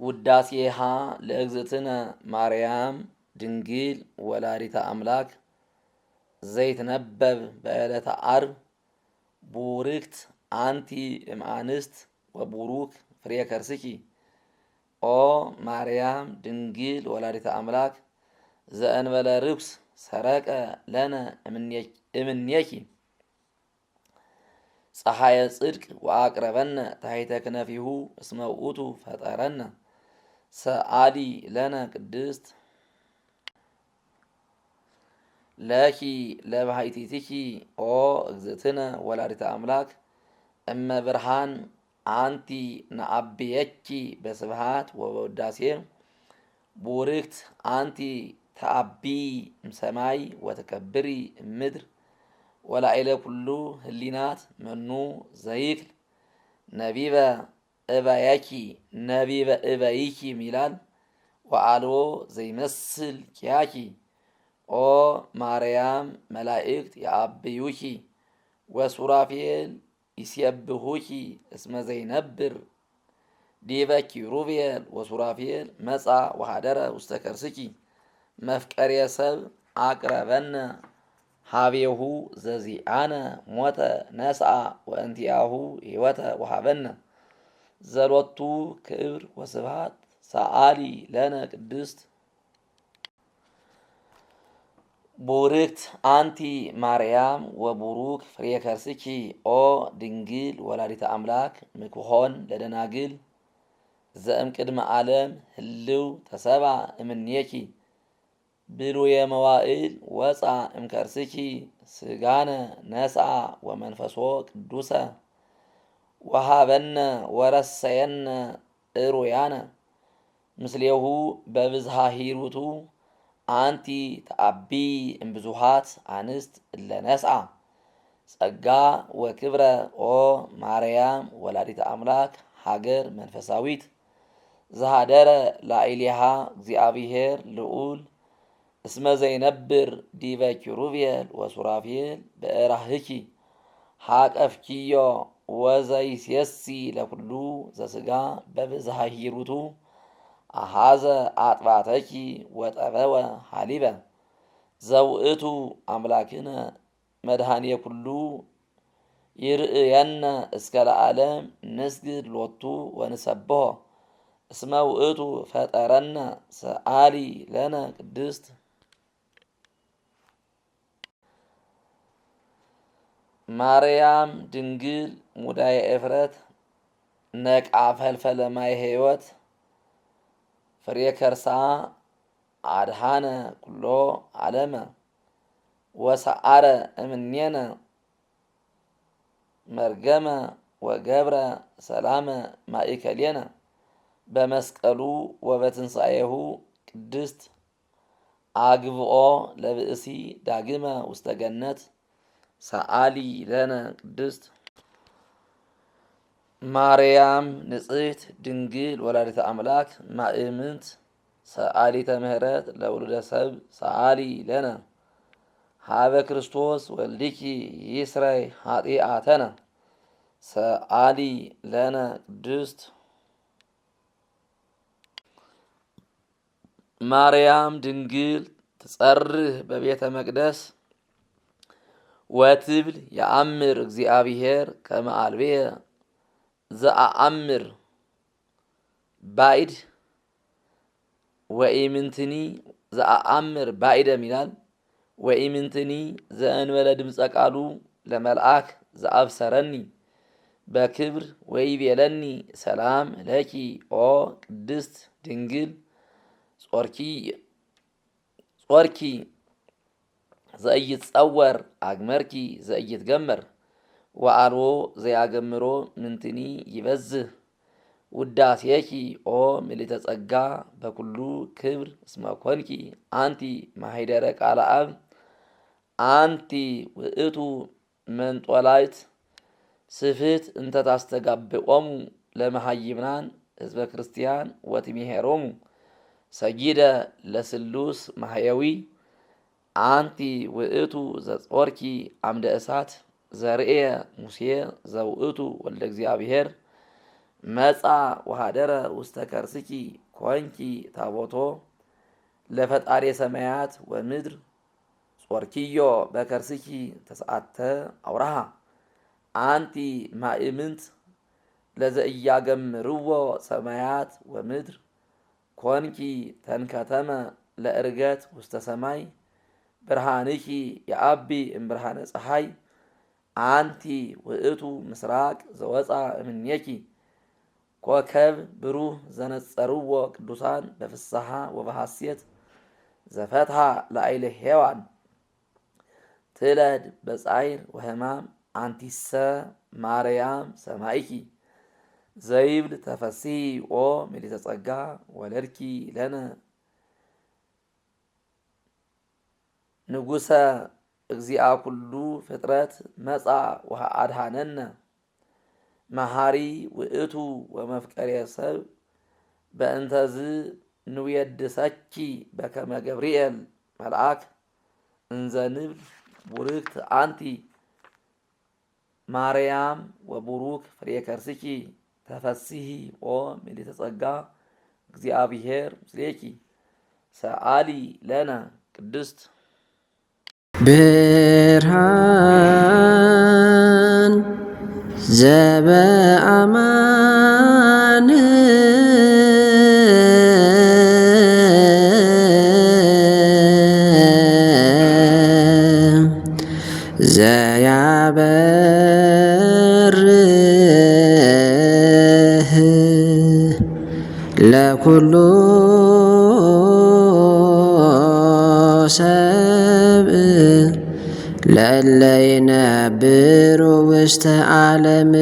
ውዳሴሃ ለእግዝእትነ ማርያም ድንግል ወላዲተ አምላክ ዘይትነበብ በዕለተ ዓርብ። ቡርክት አንቲ እምአንስት ወቡሩክ ፍሬ ከርስኪ ኦ ማርያም ድንግል ወላዲተ አምላክ ዘእንበለ ርኩስ ሰረቀ ለነ እምኔኪ ፀሐየ ጽድቅ ወአቅረበነ ታሕተ ክነፊሁ እስመ ውእቱ ፈጠረነ። ሰአሊ ለነ ቅድስት። ለኪ ለባሕቲትኪ ኦ እግዝእትነ ወላዲተ አምላክ እመ ብርሃን አንቲ ነአብየኪ በስብሃት ወበውዳሴ። ቡርክት አንቲ ተአቢ እምሰማይ ወተከብሪ እምድር ወላዕለ ኩሉ ህሊናት መኑ ዘይክል ነቢበ እበየኪ ነቢበ እበይኪ ይላል። ወአልቦ ዘይመስል ኪያኪ ኦ ማርያም መላእክት የአብዩኪ ወሱራፌል ይሴብሑኪ እስመ ዘይነብር ዲበ ኪሩቤል ወሱራፌል መጻ ወሃደረ ውስተ ከርስኪ መፍቀሬ ሰብ አቅረበነ ሀቤሁ ዘዚአነ ሞተ ነስአ ወእንቲአሁ ሕይወተ ወሃበነ። ዘሎቱ ክብር ወስብሐት ሰአሊ ለነ ቅድስት። ቡርክት አንቲ ማርያም ወቡሩክ ፍሬ ከርስኪ ኦ ድንግል ወላዲተ አምላክ ምክሆን ለደናግል ዘእምቅድመ ዓለም ህልው ተሰባ እምኔኪ ብሉየ መዋእል ወፃ እምከርስኪ ስጋነ ነስአ ወመንፈሶ ቅዱሰ ወሃበነ ወረሰየነ እሩያነ ምስሌሁ በብዝሃ ሂሩቱ። አንቲ ተአቢ እምብዙሃት አንስት እለ ነስአ ጸጋ ወክብረ ኦ ማርያም ወላዲተ አምላክ ሀገር መንፈሳዊት ዘሃደረ ላዕሌሃ እግዚአብሔር ልዑል እስመ ዘይነብር ዲበ ኪሩቤል ወሱራፌል በእራህኪ ሀቀፍኪዮ ወዘይሴሲ ለኩሉ ዘስጋ በብዝሃ ሂሩቱ አሃዘ አጥባተኪ ወጠበወ ሀሊበ። ዘውእቱ አምላክነ መድኃኔ ኩሉ ይርእየነ እስከ ለዓለም ንስግድ ሎቱ ወንሰብሖ እስመ ውእቱ ፈጠረነ። ሰአሊ ለነ ቅድስት። ማርያም ድንግል ሙዳየ ኤፍረት ነቃ ፈልፈለ ማይ ሕይወት ፍሬ ከርሳ አድሃነ ኩሎ ዓለመ ወሰዓረ እምኔነ መርገመ ወገብረ ሰላመ ማእከሌነ በመስቀሉ ወበትንሣኤሁ ቅድስት አግብኦ ለብእሲ ዳግመ ውስተ ገነት። ሰአሊ ለነ ቅድስት። ማርያም ንጽሕት ድንግል ወላዲተ አምላክ ማእምንት ሰአሊተ ምህረት ለውሉደ ሰብ ሰአሊ ለነ ሀበ ክርስቶስ ወልድኪ ይስረይ ኃጢአተነ። ሰአሊ ለነ ቅድስት። ማርያም ድንግል ትጸርህ በቤተ መቅደስ ወትብል የአምር እግዚአብሔር ከመ አልብየ ዘአአምር ባዕድ ወኢምንትኒ ዘአአምር ባዕደም ይላል። ወኢምንትኒ ዘእንበለ ድምፀ ቃሉ ለመልአክ ዘአብሰረኒ በክብር ወይቤለኒ ሰላም ለኪ ኦ ቅድስት ድንግል ጾርኪ ዘኢይትጸወር አግመርኪ ዘኢይትገመር ወአልቦ ዘያገምሮ ምንትኒ ይበዝህ ውዳሴኪ ኦ ምልዕተ ጸጋ በኩሉ ክብር እስመ ኮንኪ አንቲ ማሂደረ ቃለ አብ አንቲ ውእቱ መንጦላይት ስፍት እንተ ታስተጋብኦሙ ለመሃይምናን ህዝበ ክርስቲያን ወትምሄሮሙ ሰጊደ ለስሉስ ማህየዊ። አንቲ ውእቱ ዘጾርኪ አምደ እሳት ዘርእየ ሙሴ ዘውእቱ ወልደ እግዚአብሔር። መጻ ወሃደረ ውስተ ከርስኪ ኮንኪ ታቦቶ ለፈጣሪ ሰማያት ወምድር ጾርኪዮ በከርስኪ ተስዓተ አውራሃ አንቲ ማእምንት ለዘእያገምርዎ ሰማያት ወምድር ኮንኪ ተንከተመ ለእርገት ውስተ ሰማይ ብርሃንኪ የአቢ እምብርሃነ ፀሐይ አንቲ ውእቱ ምስራቅ ዘወፃ እምኔኪ ኮከብ ብሩህ ዘነጸርዎ ቅዱሳን በፍስሐ ወበሐሴት ዘፈትሐ ለአይለ ሔዋን ትለድ በጻይር ወህማም አንቲሰ ማርያም ሰማይኪ ዘይብል ተፈሥሒ ኦ ምልዕተ ጸጋ ወለድኪ ለነ ንጉሰ እግዚአ ኩሉ ፍጥረት መጻ ወአድኀነነ መሐሪ ውእቱ ወመፍቀሬ ሰብ በእንተዝ ንውየድሰኪ በከመ ገብርኤል መልአክ እንዘ ንብል ቡርክት አንቲ ማርያም ወቡሩክ ፍሬ ከርስኪ ተፈሥሒ ኦ ምልዕተ ጸጋ እግዚአብሔር ምስሌኪ ሰአሊ ለነ ቅድስት። ብርሃን ዘበአማን ዘያበርህ ለኩሉ ሰብእ ለእለ ይነብሩ ውስተ ዓለም።